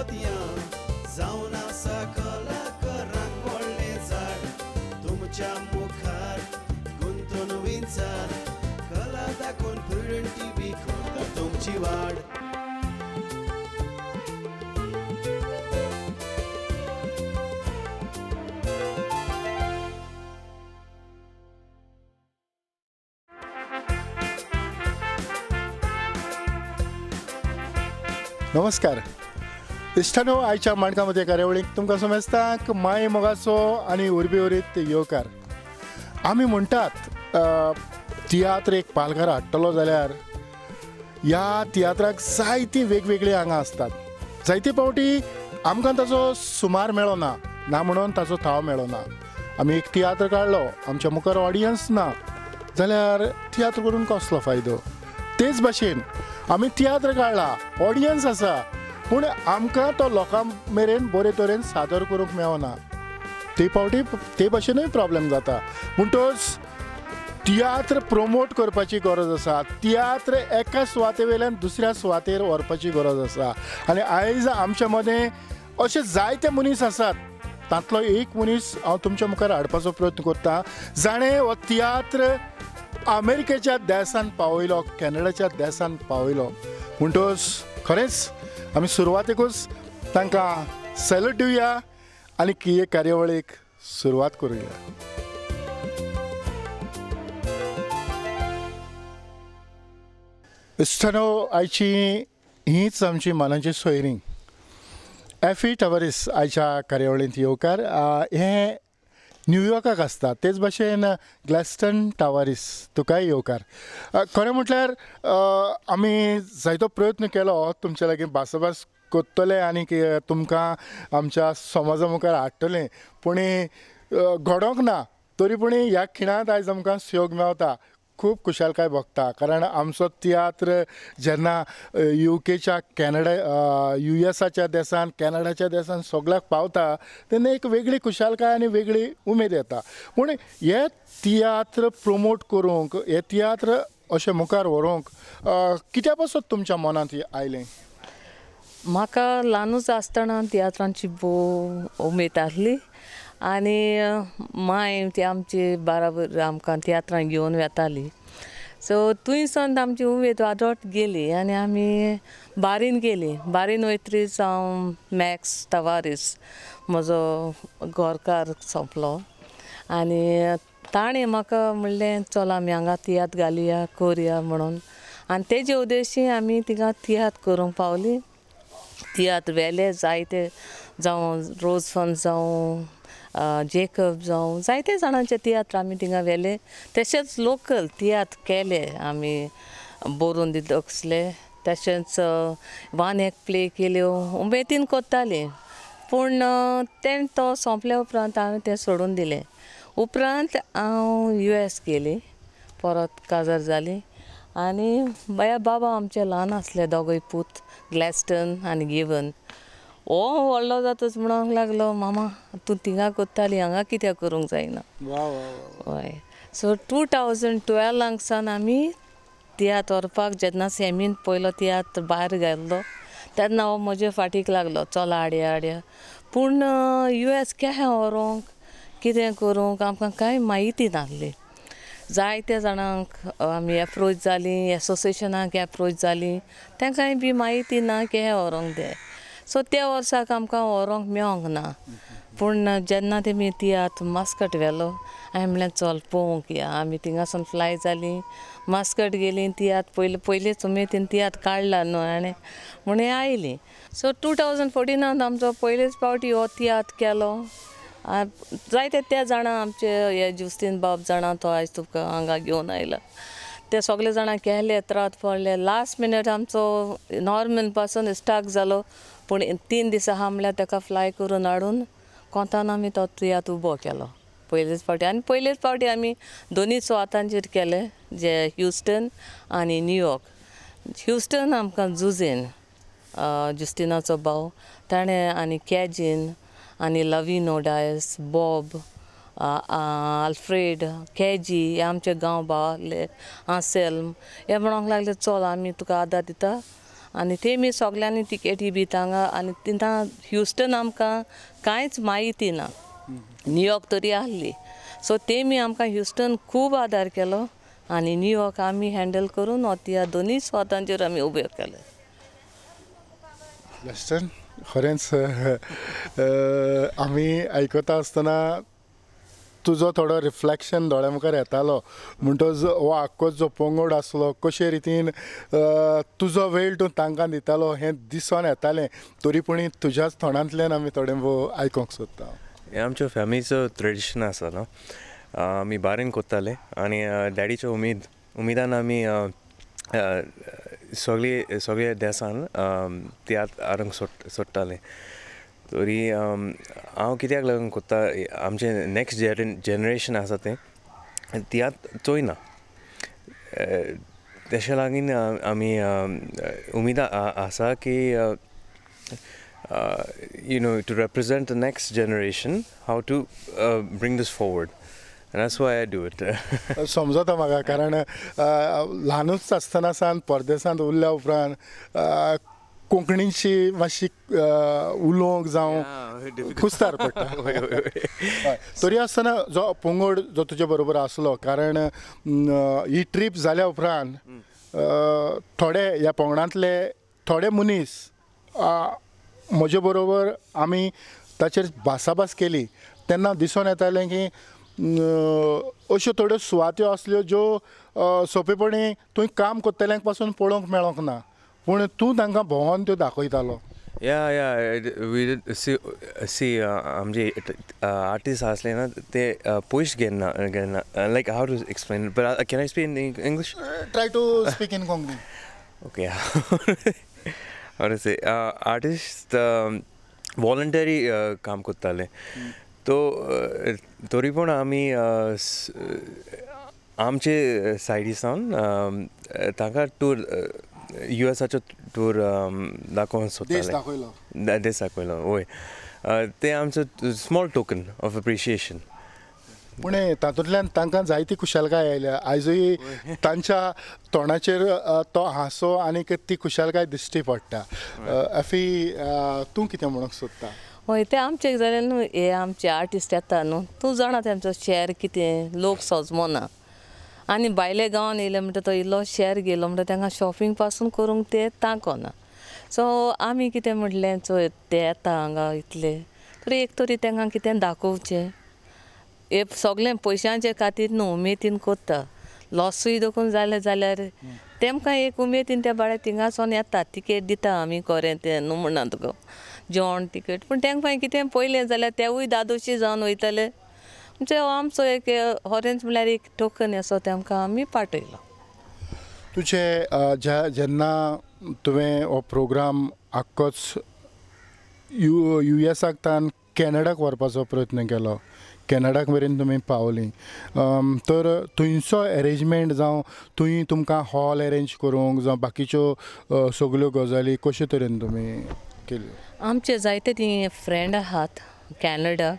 मोतयां जावन आसा कलाकारांक व्हडलें झाड तुमच्या मुखार गुंतून विंचार कला दाखोवन प्रुडंट टीव्ही करता तुमची वाड. नमस्कार इश्टानो, आयच्या मांडकामध्ये कार्यावळीक तुमकां समेस्तांक माय मोगाचो आनी उर्बे उरीत येवकार. आमी म्हणटात तियात्र एक पालकार हाडटलो जाल्यार ह्या तियात्राक जायतीं वेगवेगळीं आंगां आसतात. जायते फावटी आमकां ताचो सुमार मेळो ना, ना म्हणून ताचो थाव मेळो ना. आमी एक तियात्र काडलो, आमच्या मुखार ऑडियन्स ना जाल्यार तियात्र करून कसलो फायदो? तेच भाशेन आमी तियात्र काडला, ऑडियन्स आसा, पूण आमकां तो लोकां मेरेन बरे तरेन सादर करूंक मेळना. ते फावटी ते भाशेनूय प्रॉब्लेम जाता. म्हणटच तियात्र प्रमोट करपाची गरज आसा. तियात्र एका सुवाते वयल्यान दुसऱ्या सुवातेर व्हरपाची गरज आसा. आनी आयज आमच्या मदें अशे जायते मनीस आसात, तांतलो एक मनीस हांव तुमच्या मुखार हाडपाचो प्रयत्न करता, जाणें हो तियात्र अमेरिकेच्या देशान पावयलो, कॅनडाच्या देशान पावयलो. म्हणटच खरेंच आमी सुरवातेकूच तांकां सॅल्यूट दिवया आनी हे कार्यावळीक सुरवात करुया. इश्टानो, आयची हीच आमची मानाची सोयरीं एफी टावरीस आयच्या कार्यावळींत येवकार. हें न्यूयॉर्काक आसता. तेच भाशेन ग्लॅस्टन टावारीस तुकाय येवकार. खरें म्हटल्यार आमी जायतो प्रयत्न केलो तुमच्या लागीं भासाभास करतले आनी तुमकां आमच्या समाजा मुखार हाडटले, पूण घडोंक ना. तरी पूण ह्या खिणांत आयज आमकां सुयोग मेवता, खूब खुशालकाय भोगता, कारण आमचो तियात्र जेन्ना युकेच्या कॅनडा युएसाच्या देसान कॅनडाच्या देसान सगळ्याक पावता तेन्ना एक वेगळी खुशालकाय आनी वेगळी उमेद येता. पूण हे तियात्र प्रमोट करूंक, हे तियात्र अशें मुखार व्हरूंक कित्या पासत तुमच्या मनांत आयलें? म्हाका ल्हानूच आसतना तियात्रांची भोव उमेद आसली आनी मांय ती आमची बाराबर आमकां तियात्रां घेवन वेताली. सो थंयसान आमची उमेद वाडत गेली आनी आमी बारीन गेली. बारीन वयतरीच हांव मॅक्स तवारीस म्हजो घरकार सोंपलो आनी ताणें म्हाका म्हणलें चल आमी हांगा तियात्र घालया करया म्हणून. आनी तेजे उद्देशी आमी थिंगा तियात्र करूंक पावली. तियात्र वेले जायते, जावं रोजफन जावं जेकब जावं, जायते जाणांचे तियात्र आमी थिंगा व्हेले. तशेंच लोकल तियात्र केले आमी, बरोवन दितले, तशेंच वन एक प्ले केल्यो, उमेदीन करतालीं. पूण तें तो सोंपल्या उपरांत हांवें तें सोडून दिलें. उपरांत हांव युएस गेली, परत काजार जाली आनी बाया बाबा आमचे ल्हान आसले दोगूय पूत, ग्लॅस्टन आनी गिवन. हो व्हडलो जातच म्हणूंक लागलो, मामा तूं थिंगा करताली हांगा कित्याक करूंक जायना? हय. सो 2012 सावन आमी तियात्र व्हरपाक जेन्ना सेमीन पयलो तियात्र भायर घातलो तेन्ना हो म्हजे फाटीक लागलो, चल हाडया हाडया. पूण युएस केहें व्हरूंक कितें करूंक आमकां कांय म्हायती नासली. जायते जाणांक आमी एप्रोच जालीं, एसोसिएशनाक एप्रोच जालीं, तांकांय बी म्हायती ना केहें व्हरूंक तें. सो त्या वर्साक आमकां व्हरूंक मेळोंक ना. पूण जेन्ना तेमी तियात्र मास्कट व्हेलो, हांवें म्हणलें चल पळोवंक या. आमी थिंगासून फ्लाय जालीं, मास्कट गेलीं, तियात्र पयले पयलेच उमेदीन तियात्र काडला न्हू हाणें म्हणून आयलीं. सो 2014 आमचो पयलेच फावटी हो तियात्र केलो. जायते त्या जाणां आमचे हे जुस्तीन बाब जाणां, तो आयज तुका हांगा घेवन आयला, ते सगळे जाणां केले त्रास पडले. लास्ट मिनट आमचो नॉर्मन पासून स्टाक जालो, पूण 3 दिसां आहा म्हणल्यार ताका फ्लाय करून हाडून कोंतान आमी तो तियात्र उबो केलो पयलेच फावटी. आनी पयलेच फावटी आमी दोनूय सुवातांचेर केले, जे ह्युस्टन आनी न्यूयॉर्क. ह्युस्टन आमकां जुझेन जुस्टिनाचो भाव ताणें आनी कॅजीन आनी लविनो डायस, बॉब, आल्फ्रेड, केजी हे आमचे गांव भाव आहले, आंसेल्म हे म्हणोंक लागले चल आमी तुका आदार दिता आनी तेमी सगल्यांनी तिकेटी बी हांगा आनी थिंगा ह्युस्टन आमकां कांयच म्हायती ना, न्यूयॉर्क तरी आहली. सो तेमी आमकां ह्युस्टन खूब आदार केलो आनी न्यूयॉर्क आमी हँडल करून ह्या दोनूय सुवातांचेर आमी उबे केले. ह्युस्टन खरेंच आमी आयकता आसतना तुजो थोडो रिफ्लेक्शन दोळ्या मुखार येतालो. म्हणटच हो आख्खो जो पंगड आसलो कशे रितीन तुजो वेळ तूं तांकां दितालो हें दिसून येतालें. तरी पूण तुज्याच तोंडांतल्यान आमी थोडें भोव आयकूंक सोदता. हें आमच्या फॅमिलीचो ट्रेडिशन आसा न्हू, आमी बारीन कोत्ताले आनी डॅडीच्या उमेदान आमी सगळे सगळे देसान तियात्र हाडूंक सोडटाले. तरी हांव कित्याक लागून कोत्ता, आमचें नेक्स्ट जनरेशन आसा तें तियात्र चोयना, तेशे लागीं आमी उमेद आसा की you know, to represent the next generation, how to bring this forward. And that's why I do it. समजता म्हाका, कारण ल्हानूच आसतना सावन परदेसांत उरल्या उपरांत कोंकणीची मातशी उलोवंक जावं कुस्तार पडटा. तरी आसतना जो पंगड जो तुजे बरोबर आसलो, कारण ही ट्रीप जाल्या उपरांत थोडे ह्या पंगडांतले थोडे मनीस म्हजे बरोबर आमी ताचेर भासाभास केली तेन्ना दिसून येतालें की अश्यो थोड्यो सुवात्यो आसल्यो ज्यो सोंपेपणी थंय काम करतल्यांक पासून पळोवंक मेळोंक ना, पूण तूं तांकां भोंवोन त्यो दाखयतालो. या या we सी आमचे आर्टिस्ट आसले ना ते पयशे घेना घेना, like how to explain, but can I speak in English? Try to speak in Konkani. Okay. How to say, artist voluntary काम करताले, तो तरी पूण आमी आमचे सायडी सावन तांकां टूर युएसाचो टूर दाखोवंक सोदताले, देश दाखयलो. वय, तें आमचो स्मॉल टोकन ऑफ एप्रिशिएशन. पूण तातूंतल्यान तांकां जायती खुशालकाय आयल्या, आयजूय तांच्या तोंडाचेर तो हांसो आनी ती खुशालकाय दिश्टी पडटा. एफी, तूं कितें म्हणूंक सोदता? हय, तें आमचें जालें न्हू, हे आमचे आर्टिस्ट येता न्हू, तूं जाणा तेमचो शॅर कितें, लोक सजमना आनी भायले गांवान येयले म्हणटा तो इल्लो शॅर गेलो म्हणटा तांकां शॉपिंग पासून करूंक ते तांकना. सो आमी कितें म्हटलें, चोय ते येता हांगा इतले तरी एक तरी तांकां कितें दाखोवचें. हे सगळें पयशांचे खातीर न्हू, उमेदीन करता, लॉसूय देखून जालें जाल्यार तेमकां एक उमेदीन त्या बाळे थिंगासोन येता, तिकेट दिता आमी कोरें तें न्हू म्हणना तुका जेवण तिकेट, पूण तेंकां कितें पयलें जाल्यार तेवूय दादोशी जावन वयतले. म्हणजे आमचो एक ऑरेंज म्हणल्यार एक टोकन असो तेमकां आमी पाठयलो. तुजे जेन्ना तुवें हो प्रोग्राम आख्खोच युएसाक तान कॅनडाक व्हरपाचो प्रयत्न केलो, कॅनडाक मेरेन तुमी पावलीं, तर थंयचो एरेंजमेंट जावं थंय तुमकां हॉल एरेंज करूंक जावं बाकीच्यो सगल्यो गजाली कशे तरेन तुमी केल्यो? आमचे जायते ती फ्रेंड आहात कॅनडा,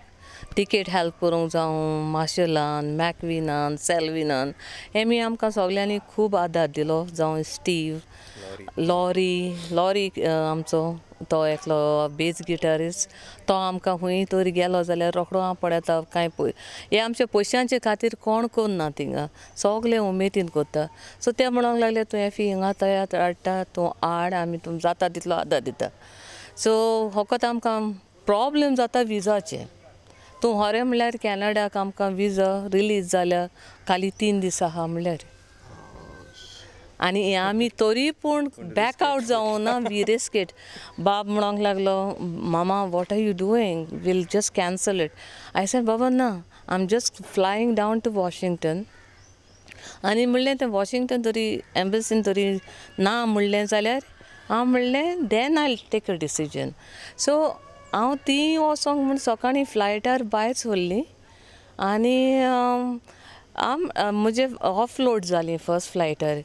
तिकेट हेल्प करूंक जावं मार्शलान, मॅकविनान, सेल्विनान, हेमी आमकां सगल्यांनी खूब आदार दिलो. जावं स्टीव, लॉरी, लॉरी आमचो तो एकलो बेज गिटारिस्ट, तो आमकां खंय तरी गेलो जाल्यार रोखडो हांव पळयता कांय पळय. हे आमच्या पयशांचे खातीर कोण करना थिंगा, सगळे उमेदीन करता. सो ते म्हणूंक लागले तूं एफी हिंगा तयार हाडटा, तूं हाड, आमी तूं जाता तितलो आदार दिता. सो फकत आमकां प्रॉब्लेम जाता विजाचें. तूं खरें म्हणल्यार कॅनडाक आमकां विजा रिलीज जाल्या खाली 3 दीस आहा म्हणल्यार, आनी आमी तरी पूण बॅक आवट जावं ना, we risk it. बाब म्हणूंक लागलो, मामा what are you doing, we'll just cancel it. I said बाबा ना, I am just flying down to Washington. आनी म्हणलें तें वॉशिंग्टन तरी एम्बसीन तरी ना म्हणलें जाल्यार हांव म्हणलें then I take a decision. So हांव ती वचोंक म्हूण सकाळीं फ्लायटार भायर सरलीं आनी म्हजे ऑफलोड जालीं फर्स्ट फ्लायटार.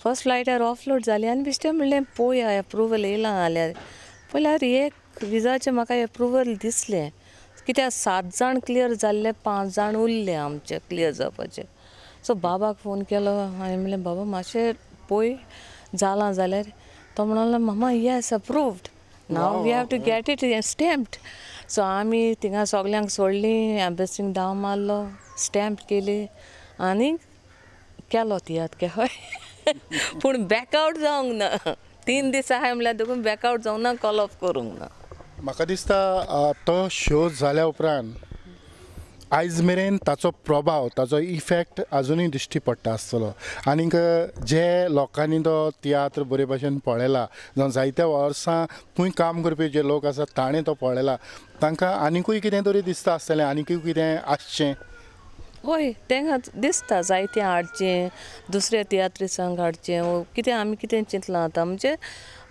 फर्स्ट फ्लायटार ऑफलोड जाली आनी बेश्टें म्हणलें पळोवया एप्रुवल येयलां जाल्यार. पळयल्यार एक विजाचें म्हाका एप्रुवल दिसलें, कित्याक 7 जाण क्लियर जाल्ले, 5 जाण उरले आमचे क्लियर जावपाचे. सो बाबाक फोन केलो आनी म्हणलें बाबा मातशें पळय जालां जाल्यार. तो म्हणलो मामा yes approved, now we have to get it stamped. So आमी थिंगा सगल्यांक सोडली, एम्बेसींक धांव मारलो, स्टॅम्प केली आनी केलो तियात्र हय. पूण बॅकआवट जावंक ना, 3 दीस आहाय म्हणल्यार देखून बॅकआवट जावंक ना, कॉल ऑफ करूंक ना. म्हाका दिसता तो शो जाल्या उपरांत आयज मेरेन ताचो प्रभाव, ताचो इफेक्ट आजुनूय दिश्टी पडटा आसतलो. आनीक जे लोकांनी तो तियात्र बरे भाशेन पळयला, जावं जायत्या वर्सां खंय काम करपी जे लोक आसात ताणें तो पळयला, तांकां आनिकूय कितें तरी दिसता आसतलें, आनिकूय कितें आसचें. हय, तांकां दिसता जायतें हाडचें, दुसऱ्या तियात्रिसांक हाडचें, कितें आमी कितें चिंतलां आतां म्हणजे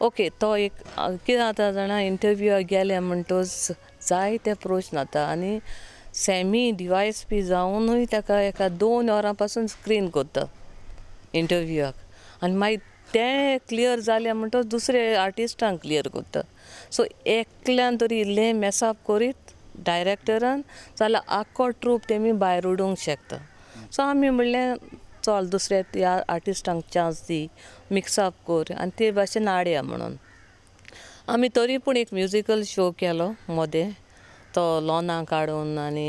ओके तो एक कितें जाता जाणा, इंटरव्यूआक गेले म्हणटच जायते प्रश्न जाता आनी सॅमी डिवायस बी जावनूय ताका एका 2 वरां पासून स्क्रीन करता इंटरव्यूआक, आनी मागीर तें क्लियर जालें म्हणटच दुसरे आर्टिस्टांक क्लियर करता. सो एकल्यान तरी इल्लें मेसअप करीत डायरेक्टरान जाल्यार आख्खो ट्रूप तेमी भायर उडोवंक शकता. सो आमी म्हणलें चल दुसऱ्या त्या आर्टिस्टांक चान्स दी, मिक्सअप कर आनी ते भाशेन हाडया म्हणून. आमी तरी पूण एक म्युजिकल शो केलो मदें, तो लोना काडून आनी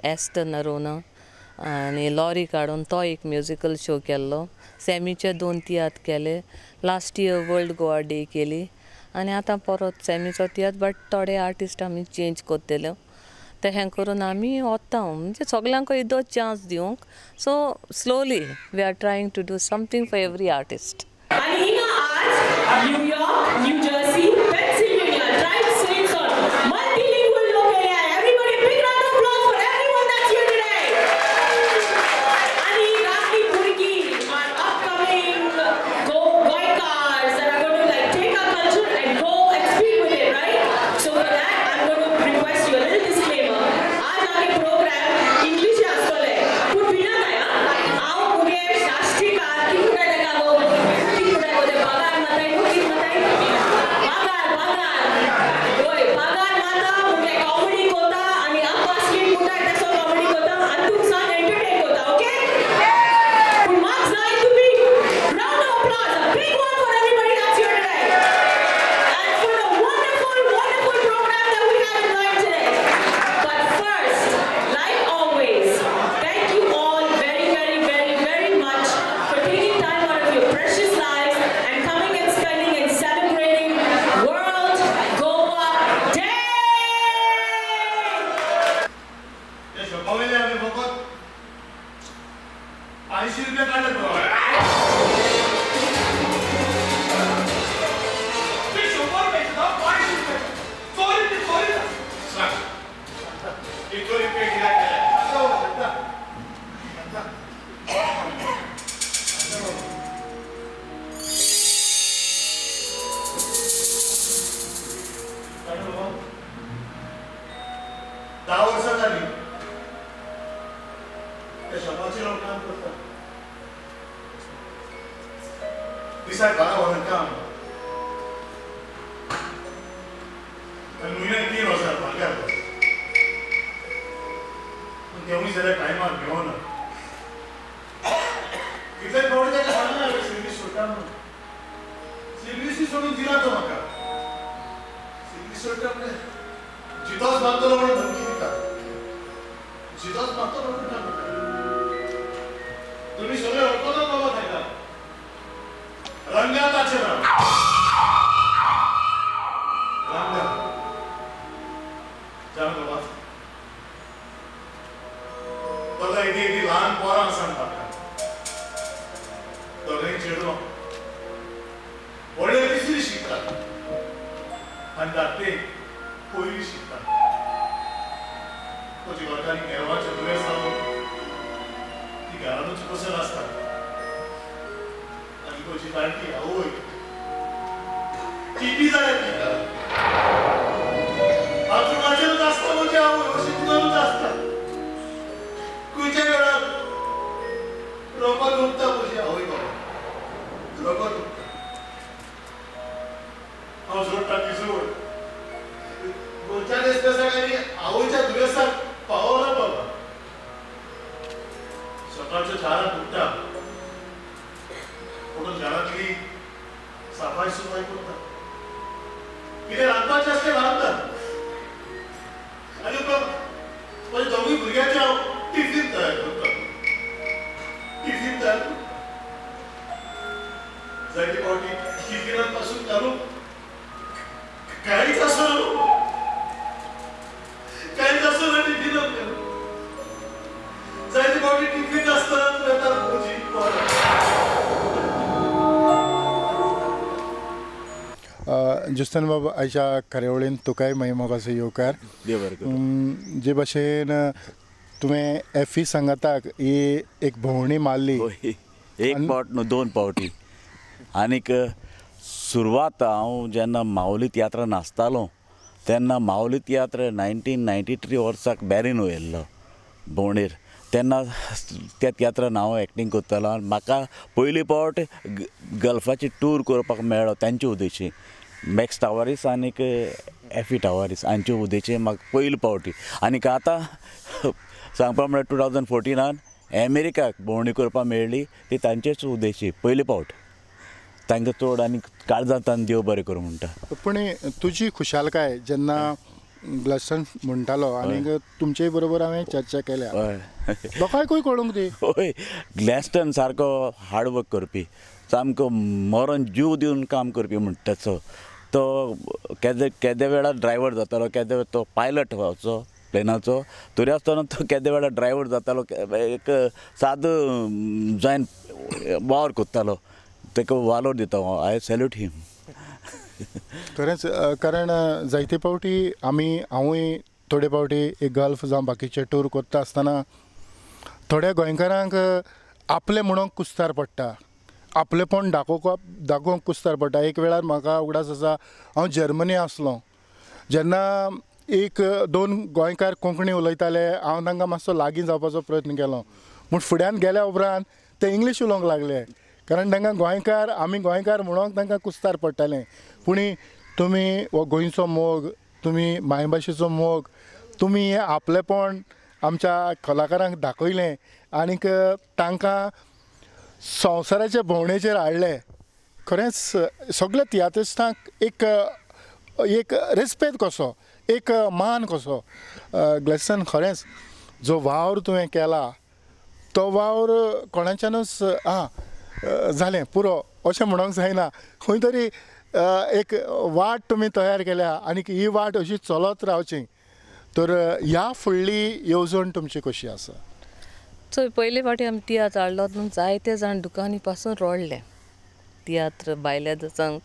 एस्टर नरोना आनी लॉरी काडून तो एक म्युजिकल शो केल्लो. सॅमीचे 2 तियात्र केले, last year world Goa day केली आनी आतां परत सॅमीचो तियात्र, बट थोडे आर्टिस्ट आमी चेंज करतले ते हें करून आमी वता, म्हणजे सगल्यांक येदो चान्स दिवंक. So slowly we are trying to do something for every artist. New York, New Jersey, Pennsylvania, drive states on multilingual लोक येयले. Everybody big round of applause for everyone that's here today. आणि रातली भुरगीं are upcoming Goenkars that are going to like take our culture and go and speak with it, right? So for that, I'm going to request you a little disclaimer. आज आगे programme English आसतले, पूण भिना काय हांव मुगे शास्त्रीकार कितें म्हणटा ताका गो, कितें म्हणटा गो ते बागार माताय न्हू, कितें माताय बागार, बागार होय बागार माता मुगे कॉमेडी कोता आनी अब्बास बी म्हणटा तसो कॉमेडी कोता आनी तुमकां एंटरटेन कोता, ओके? पूण म्हाका जाय तुमी round of applause, a big one for everybody that's here today and for the wonderful, wonderful program that we have in line today. But first, like always, thank you all very, very, very, very much for taking time out of your precious lives and coming and spending and celebrating World Goa Day! त्या शॉपावयले हांवें फकत 80 रुपया काडले बाबा. ते 100 रुपये सुद्धा 5 रुपये चोरी ती चोरी. सांग कितलो रुपये गिरायक केले? सांगता सांगता. सांगता बाबा, 10 वर्सां जालीं त्या शॉपाचेर हांव काम करता. दिसाक 12 वरां काम आनी म्हयन्याक 3000 पगार. पूण तेवूय जाल्यार टायमार मेळना. कितले फावटी ताका सांगलां हांवें सर्वीस सोडटा म्हणून. सर्विसूय सोडून दिना तो म्हाका. सर्वीस सोडटा म्हणजे जितोच मारतलो म्हणून धमकी दिता, जितोच मारतलो म्हणटा म्हाका. तुमी सगळे वळखता बाबा ताका, रंगा ताचें नांव, रंगा. जाण बाबा, दोगां येदी येदी ल्हान पोरां आसा म्हाका, दोगांय चेडवां, व्हडले तिसरी शिकता आनी धाकटे पयली शिकता. ताची घरकान्नी नेरवाचें दुयेंस जावन ती घरानूच बसून आसता आनी ताची जाणटी आवय टिबी जाल्या तिका. हांतरुणाचेरूच आसता म्हजी आवय, अशी कुणानूच आसता. खंयच्या वेळार रगत उरता म्हजी आवय बाबा, रगत उरता. हांव जोडटा ती जोड 2-4 पेसाक आनी आवयच्या दुयेंसाक पावना बाबा. सकाळच्या 4 उठ्ठा, उठून घरांतली सफाई सफाय सुफाय करता, कितें रांदपाचें आसलें रांदता आनी उपरांत म्हज्या दोगूय भुरग्यांचें हांव टिफीन तयार करता, टिफीन तयार करता. जायते फावटी टिफिनात पासून घालून कांयच आसना, कांयच आसना टिफिनात घालून. जायते फावटी टिफीन आसतना येतात म्हजी पोरां. जुस्तान बाब, आयच्या कार्यावळीन तुकाय मागीर मोगाचो येवकार. जे भाशेन तुवें एफी सांगाताक ही एक भोंवडी मारली, एक पावट न्हू दोन पावटी. आनीक सुरवात हांव जेन्ना मावली तियात्रान नाचतालो तेन्ना मावली तियात्र 1993 वर्साक बॅरीन वयल्लो भोंवडेर, तेन्ना त्या तियात्रान हांव एक्टींग करतालो आनी म्हाका पयली पावट गल्फाची टूर करपाक मेळ्ळो तांचे उद्देशी, मॅक्स टावारीस आनीक एफी टावारीस हांचे उद्देशी म्हाका पयली पावटी. आनीक आतां सांगपा म्हळ्यार 2014 अमेरिकाक भोंवडी करपाक मेळ्ळी ती तांचेच उद्देशी पयली पावट. तांकां चड आनी काळजांत देव बरें करूं म्हणटा. पूण तुजी खुशालकाय जेन्ना ग्लॅडस्टन म्हणटालो आनी तुमचे बरोबर हांवें चर्चा केल्या, लोकांकूय कळूंक ती. हय, ग्लॅडस्टन सारको हार्डवर्क करपी, सामको मरण जीव दिवन काम करपी म्हणटा तसो. तो केदे केदे वेळार ड्रायवर जातालो, केदे वेळार तो पायलट व्हांवचो प्लेनाचो, तरी आसतना तो केदे वेळार ड्रायवर जातालो, एक सादो जायन वावर करतालो, ताका वालोर दिता हांव. I salute him. खरेंच, कारण जायते फावटी आमी, हांवूय थोडे फावटी एक गल्फ जावं बाकीचे टूर करता आसतना थोड्या गोंयकारांक आपलें म्हणूंक कुस्तार पडटा, आपलेपण दाखोवंक कुस्तार पडटा. एक वेळार म्हाका उगडास आसा, हांव जर्मनी आसलो जेन्ना एक दोन गोंयकार कोंकणी उलयताले, हांव तांकां मातसो लागीं जावपाचो प्रयत्न केलो, पूण फुड्यान गेल्या उपरांत ते इंग्लीश उलोवंक लागले, कारण तांकां गोंयकार, आमी गोंयकार म्हणूंक तांकां कुस्तार पडटालें. पूण तुमी हो गोंयचो मोग, तुमी मायभाशेचो मोग, तुमी हें आपलेपण आमच्या कलाकारांक दाखयलें आनीक तांकां संवसाराच्या भोंवडेचेर हाडलें. खरेंच सगल्या तियात्रिस्तांक एक एक रेस्पेद कसो, एक मान कसो. ग्लॅडस्टन, खरेंच जो वावर तुवें केला तो वावर कोणाच्यानूच आं जालें पुरो अशें म्हणूंक जायना. खंय तरी एक वाट तुमी तयार केल्या आनी ही वाट अशी चलत रावची. तर ह्या फुडली येवजण तुमची कशी आसा? चोय, पयले फावटी आमी तियात्र हाडलो न्हू, जायते जाण दुकानी पासून रडले, तियात्र भायल्या देसांक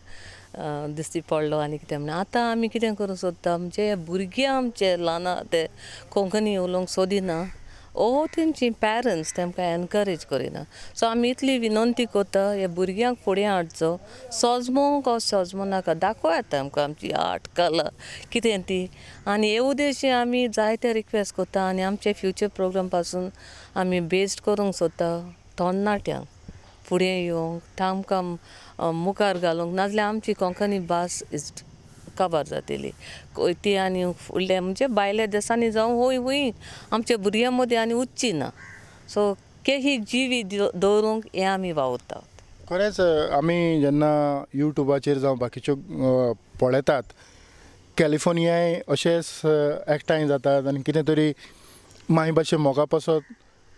दिश्टी पडलो आनी कितें म्हणून. आतां आमी कितें करूंक सोदता, म्हणजे भुरगीं आमचे ल्हान ते कोंकणी उलोवंक सोदिना, ओ तेंची पेरंट्स तेमकां एनकरेज करिना. सो आमी इतली विनंती करता, ह्या भुरग्यांक फुडें हाडचो, सोजमो को सोजमो नाका, दाखोवया आमकां आमची आर्ट कला कितें ती. आनी हे उद्देशी आमी जायते रिक्वेस्ट करता आनी आमचे फ्युचर प्रोग्राम पासून आमी बेस्ड करूंक सोदता तरणाट्यांक फुडें येवंक, तांकां मुखार घालूंक, नाजाल्यार आमची कोंकणी भास is काबार जातली ती. आनी फुडल्या म्हणजे भायल्या देसांनी जावं हय हूंय आमच्या भुरग्यां मदीं आनी उच्ची ना. सो केही जिवी दवरूंक हें आमी वावुरतात. खरेंच आमी जेन्ना युट्यूबाचेर जावं बाकीच्यो पळयतात, कॅलिफोर्नियाय अशेंच एकठांय जातात आनी कितें तरी मायभाशे मोगा पासत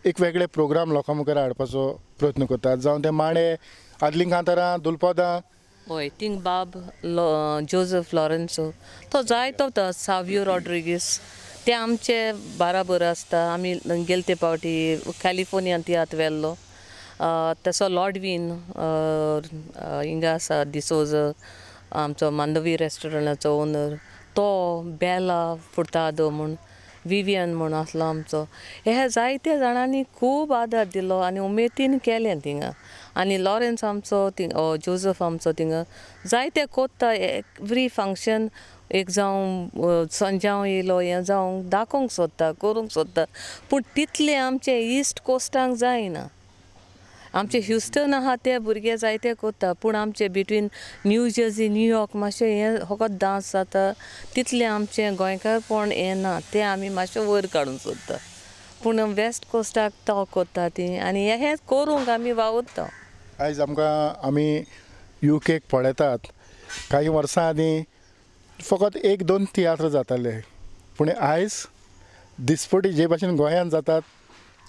एक वेगळे प्रोग्राम लोकां मुखार हाडपाचो प्रयत्न करतात, जावं ते मांडे, आदलीं कांतारां, दुलपदां. हय, थिंग बाब जोजफ लॉरेन्सो तो जायतो तो सावियो रॉड्रिगीस ते आमचे बाराबर आसता. आमी गेले ते पावटी कॅलिफोर्नियान तियात्र व्हेल्लो, तसो लॉडवीन हिंगा आसा डिसोज आमचो मांडवी रेस्टॉरंटाचो ओनर, तो बेला फुर्तादो म्हूण, विवियन म्हूण आसलो आमचो. हे जायते जाणांनी खूब आदार दिलो आनी उमेदीन केलें थिंगा. आनी लॉरेन्स आमचो जोजफ आमचो थिंगा जायते कोत्ता, एवरी फंक्शन एक जावं संजांव येयलो हें जावं दाखोवंक सोदता, करूंक सोदता, पूण तितलें आमचें इस्ट कोस्टांक जायना. आमचे ह्युस्टन आहा ते भुरगे जायते कोत्ता, पूण आमचे बिटवीन न्यू जर्सी न्यूयॉर्क मातशें हें फकत डांस जाता, तितलें आमचें गोंयकारपण हें ना, तें आमी मातशें वयर काडूंक सोदता. पूण वेस्ट कोस्टाक तो कोत्ता ती आनी हें करूंक आमी वावुरता. आयज आमकां आमी युकेक पळयतात, कांय वर्सां आदीं फकत एक दोन तियात्र जाताले, पूण आयज दिसपटी जे भाशेन गोंयांत जातात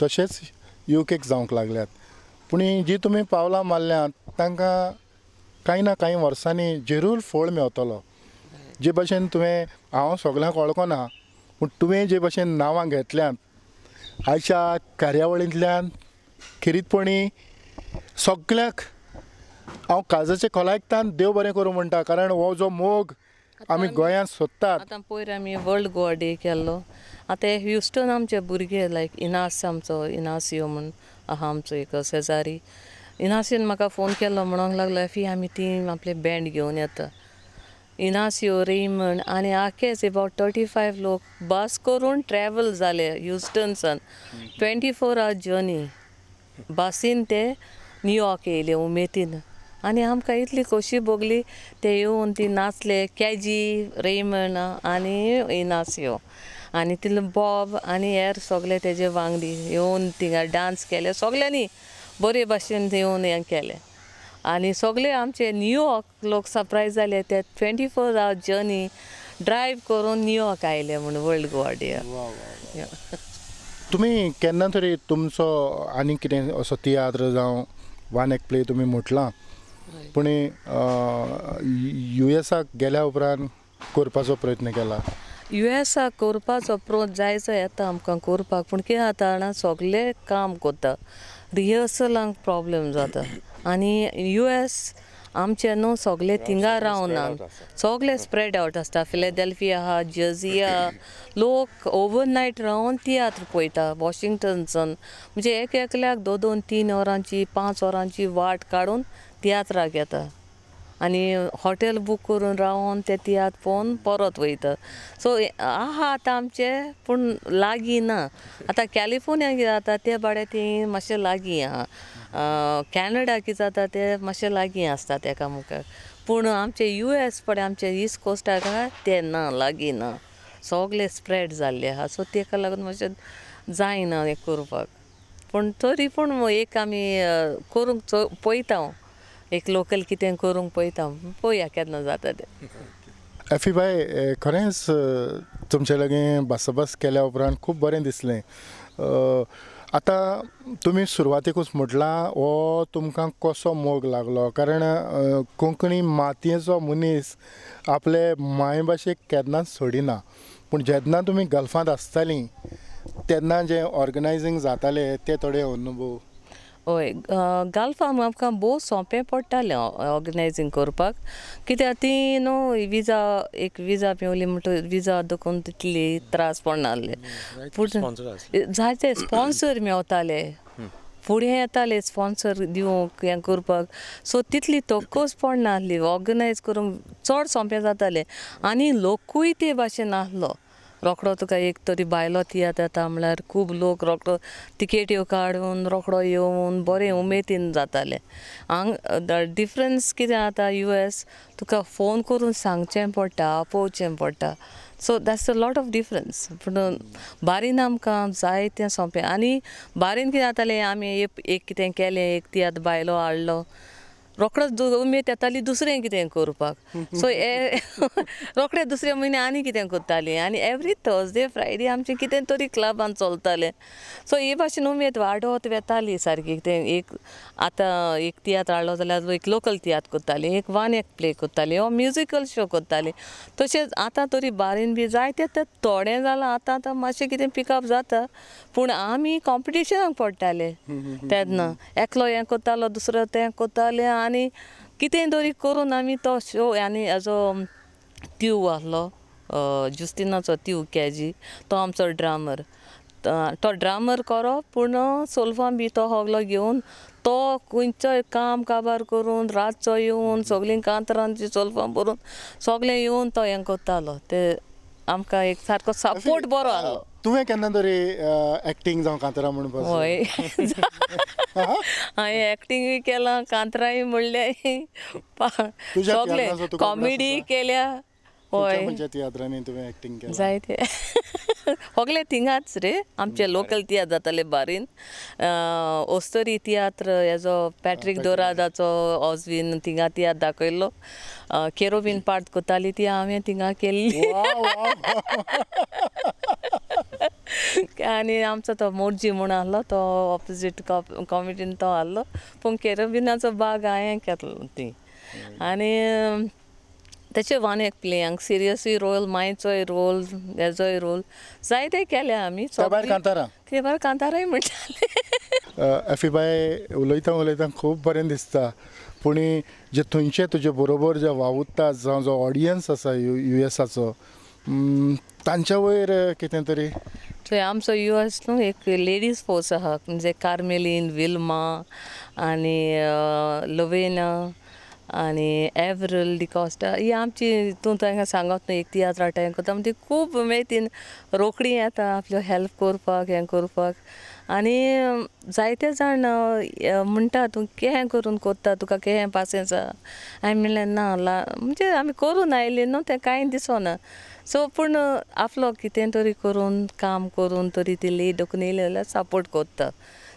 तशेंच युकेक जावंक लागल्यात. पूण जी तुमी पावलां मारल्यांत तांकां कांय ना कांय वर्सांनी जरूर फळ मेवतलो. जे भाशेन तुवें, हांव सगल्यांक वळखना पूण तुवें जे भाशेन नांवां घेतल्यांत आयच्या कार्यावळींतल्यान खेरीतपणी सगल्यांक हांव काळजाचे खोलायकतान देव बरें करूं म्हणटा, कारण हो जो मोग आमी गोंयांत सोदतात. आतां पयर आमी वर्ल्ड गोवा डे केल्लो. आतां ह्युस्टन आमचे भुरगे लायक इनास, आमचो इनासियो म्हूण आहा आमचो एक शेजारी, इनासियोन म्हाका फोन केलो, म्हणूंक लागलो एफी आमी ती आपले बँड घेवन येता. इनासियो, रेमंड आनी आखेच अबावट 35 लोक बस करून ट्रॅवल जाले ह्युस्टनसान. 24 our journey बसीन ते न्यूयॉर्क येयले उमेदीन आनी आमकां इतली खोशी भोगली. ते येवन ती नाचले, कॅजी, रेमंड आनी इनासियो आनी तितले बॉब आनी हेर सगळे तेजे वांगडी येवन थिंगा डांस केले सगळ्यांनी बरे भाशेन येवन हें केलें. आनी सगळे आमचे न्यूयॉर्क लोक सरप्रायज जाले ते 24 our journey drive करून न्यूयॉर्क आयले म्हूण वर्ल्ड गोवा डे. तुमी केन्ना तरी तुमचो आनी कितें असो तियात्र जावं वन एक प्ले तुमी म्हटलां, पूण युएसाक गेल्या उपरांत करपाचो प्रयत्न केला? युएसाक करपाचो प्रोत जायचो येता आमकां करपाक, पूण कितें जाता जाणा, सगळें काम करता, रिहर्सलांक प्रॉब्लम जाता. आनी युएस आमचे न्हू सगळे थिंगा रावना, सगळे स्प्रेड आवट आसता. फिलाडेल्फिया आहा, जर्सी आहा, लोक ओवरनायट रावन तियात्र पळयता वॉशिंग्टनसन. म्हणजे एक एकल्याक 2 2 3 वरांची 5 वरांची वाट काडून तियात्राक येता आनी हॉटेल बूक करून रावन ते तियात्र पळोवन परत वयता. सो आहा आतां आमचे, पूण लागीं ना. आतां कॅलिफोर्निया कितें जाता ते बाडे ती मातशें लागीं आहा, कॅनडा कितें जाता ते मातशें लागीं आसता एकामेकाक, पूण आमचे युएस पळय आमचे ईस्ट कोस्टाक आहा ते ना, लागीं ना, सगळे स्प्रेड जाल्ले आहा. सो तेका लागून मातशें जायना हें करपाक, पूण तरी पूण एक आमी करूंक पळयता, एक लोकल कितें करूंक पळयता, पळोवया केन्ना जाता तें. एफी बाय, खरेंच तुमचे लागीं भासाभास केल्या उपरांत खूब बरें दिसलें. आतां तुमी सुरवातेकूच म्हटलां हो तुमकां कसो मोग लागलो, कारण कोंकणी मातयेचो मनीस आपले मायभाशेक केन्नाच सोडिना. पूण जेन्ना तुमी गल्फांत आसतालीं तेन्ना जें ऑर्गनायजींग जातालें ते थोडे अनुभव. हय, गल्फाक आमकां भोव सोंपें पडटालें ऑर्गनायजींग करपाक, कित्याक ती न्हू विजा, एक विजा मेवली म्हणटकीर विजा देखून तितली त्रास पडनासले. पूण जायते स्पॉन्सर मेवताले, फुडें येताले स्पॉन्सर दिवंक हें करपाक. सो तितली तोकोच पडनासली, ऑर्गनायज करूंक चड सोंपें जातालें. आनी लोकूय ते भाशेन आसलो, रोकडो तुका एक तरी बायलो तियात्र येता म्हणल्यार खूब लोक रोकडो तिकेट्यो काडून रोकडो येवन बरें उमेदीन जाताले. हांग डिफरन्स कितें जाता, युएस तुका फोन करून सांगचें पडटा, आपोवचें पडटा. So that's a lot of difference. पूण बारीन आमकां जाय तें सोंपें. आनी बारीन कितें जातालें, आमी एक कितें केलें, एक तियात्र बायलो हाडलो, रोकडोच उमेद येताली दुसरें कितें करपाक. सो रोखडे दुसरे म्हयने आनी कितें करतालीं, आनी एवरी थर्सडे फ्रायडे आमचें कितें तरी क्लबान चलतालें. सो हे भाशेन उमेद वाडत वेताली सारकी. कितें एक आतां एक तियात्र हाडलो जाल्यार एक लोकल तियात्र करतालीं, एक वन एक प्ले करतालीं, वो म्युजिकल शो करतालीं. तशेंच आतां तरी बारीन बी जायते तें थोडें जालां, आतां आतां मातशें कितें पिकअप जाता, पूण आमी कॉम्पिटिशनाक पडटाले तेन्ना. एकलो हें करतालो, दुसरो तें करतालें, आनी कितें तरी करून आमी तो शो. आनी हेजो तीव आसलो, जुस्तिनाचो तीव कॅजी, तो आमचो ड्रामर, तो ड्रामर करप, पूण सोल्फां बी तो सगलो घेवन तो खंयचोय काम काबार करून रातचो येवन सगळीं कांतरांची सोल्फां बरोवन सगळें येवन तो हें करतालो. ते आमकां एक सारको सपोर्ट बरो आसलो. तुवें केन्ना तरी एक्टींग जावं कांतरां म्हणून? हय, हांवें एक्टिंगूय केलां, कांतरांय म्हणल्याय, सगळें कॉमेडी केल्या, हय तियात्रांनी तुवें एक्टींग केलां? जायते सगळे थिंगाच रे आमचे लोकल तियात्र जाताले बारीन. ओस्तरी तियात्र हेजो पॅट्रीक दोरादाचो ऑजवीन थिंगा तियात्र दाखयल्लो. केरोबीन पार्ट करताली ती हांवें थिंगा केल्ली. आनी आमचो तो मोर्जी म्हूण आहलो तो ऑपोजीट कॉमिटीन तो आहलो पूण केरोबिनाचो भाग हांवें केल्लो ती. आनी तशें वन एक प्लेयांक सिरियसूय रोल मांयचोय रोल हेजोय रोल जायते केले आमी. ते भायर कांताराय म्हणटाले. एफीबाय उलयता उलयता खूब बरें दिसता पूण जे थंयचे तुजे बरोबर जे वावुरता जावं जो ऑडियन्स आसा you एसाचो तांच्या वयर कितें तरी थंय आमचो यू एस न्हू एक लेडीज फोर्स आहा म्हणजे कार्मेलीन विल्मा आनी लोवेना आनी एवरल डिकॉस्टा ही आमची तूं तांकां सांगत न्हू एक तियात्र अटेंड करता ती खूब उमेदीन रोखडी येता आपल्यो हेल्प करपाक हें करपाक. आनी जायते जाण म्हणटा तूं केहें करून करता तुका केहें पासियेंस आसा. हांवें म्हणलें ना म्हणजे आमी करून आयली न्हू तें कांय दिसना. सो पूण आपलो कितें तरी करून काम करून तरी ती लेट डोकून येयली जाल्यार सपोर्ट करता.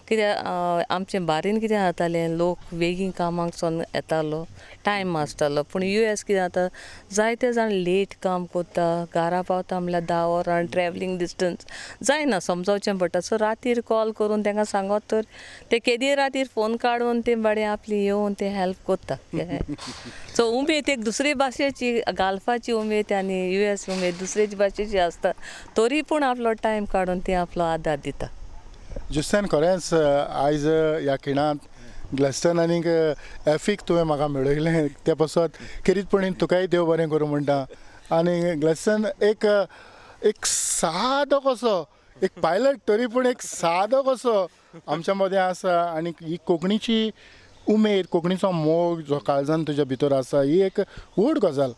कित्याक आमचें बारीन कितें जातालें लोक बेगीन कामाक सोन येतालो टायम आसतालो पूण यू एस कितें जाता जायते जाण लेट काम करता घरा पावता म्हणल्यार 10 वरां ट्रॅवलिंग डिस्टन्स जायना समजावचें पडटा. सो रातीर कॉल करून तांकां सांगत तर ते केदी रातीर फोन काडून ते बाडे आपली येवन ते हेल्प करता. सो उमेद एक दुसरी भाशेची गाल्फाची उमेद आनी यू एस उमेद दुसरेची भाशेची आसता तरी पूण आपलो टायम काडून ते आपलो आदार दिता. जुस्तान खरेंच आयज ह्या खिणांत ग्लॅस्टन आनीक एफीक तुवें म्हाका मेळयलें त्या पासत खेरीतपणी तुकाय देव बरें करूं म्हणटा. आनी ग्लॅस्टन एक एक सादो कसो एक पायलट तरी पूण एक सादो कसो आमच्या मदें आसा आनी ही कोंकणीची उमेद कोंकणीचो मोग जो काळजान तुज्या भितर आसा ही एक व्हड गजाल.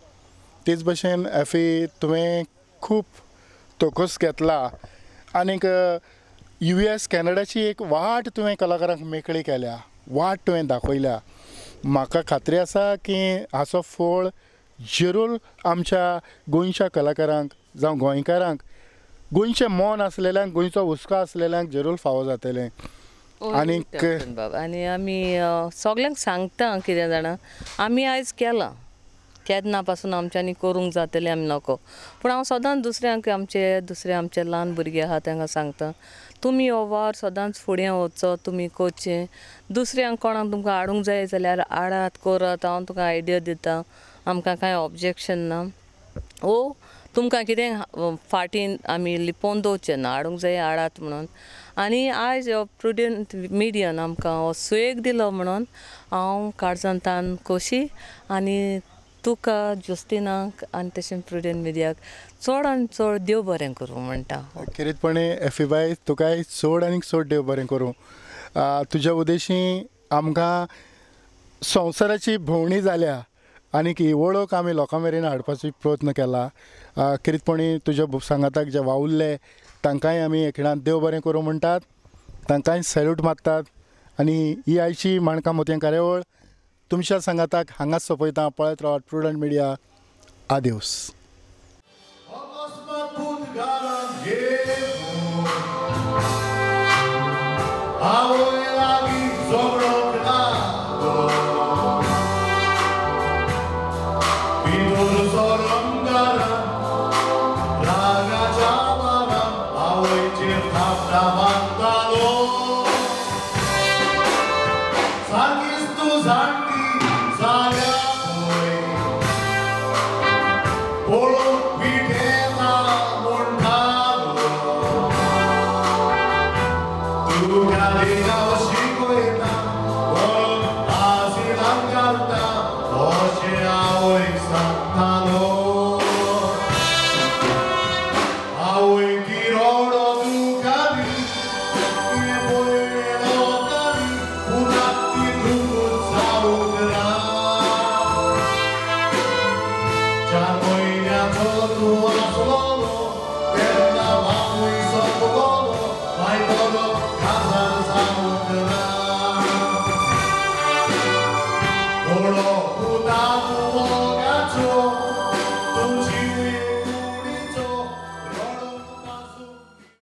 तेच भशेन एफी तुवें खूब तोकोस घेतला आनीक यू एस कॅनडाची एक वाट तुवें कलाकारांक मेकळी केल्या वाट तुवें दाखयल्या. म्हाका खात्री आसा की हाचो फळ जरूर आमच्या गोंयच्या कलाकारांक जावं गोंयकारांक गोंयचें मन आसलेल्यांक गोंयचो हुस्को आसलेल्यांक जरूर फावो जातलें. आनीक बाब आनी आमी सगल्यांक सांगता कितें जाणा आमी आयज केलां केन्ना पासून आमच्यांनी करूंक जातलें आमी नको पूण हांव सदांच दुसऱ्यांक आमचे दुसरे आमचे ल्हान भुरगे आहा तांकां सांगता तुमी हो वावर सदांच फुडें वचचो तुमी करचें दुसऱ्यांक कोणाक तुमकां हाडूंक जाय जाल्यार हाडात करात हांव तुका आयडिया दिता आमकां कांय ऑब्जेक्शन ना ओ तुमकां कितें फाटीन आमी लिपोवन दवरचें ना हाडूंक जाय हाडात म्हणून. आनी आयज हो प्रुडंट मिडियान आमकां हो सुयेग दिलो म्हणून हांव काळजान तान खोशी आनी तुका जुस्तिनाक आनी तशें प्रुडंट मिडियाक चड आनी चड देव बरें करूं म्हणटा. खेरीतपणी एफीबाय तुकाय चड आनीक चड देव बरें करूं. तुज्या उद्देशी आमकां संवसाराची भोंवणी जाल्या आनीक ही वळख आमी लोकां मेरेन हाडपाचो प्रयत्न केला. खेरीतपणी तुज्या सांगाताक जे वावुरले तांकांय आमी एक देव बरें करूं म्हणटात तांकांय सॅल्यूट मारतात. आनी ही आयची माणकां मोतयां कार्यावळ तुमच्या सांगाताक हांगाच सोंपयता. पळयत रावात प्रुडंट मिडिया. आदेवस. आवय लागीं झगडो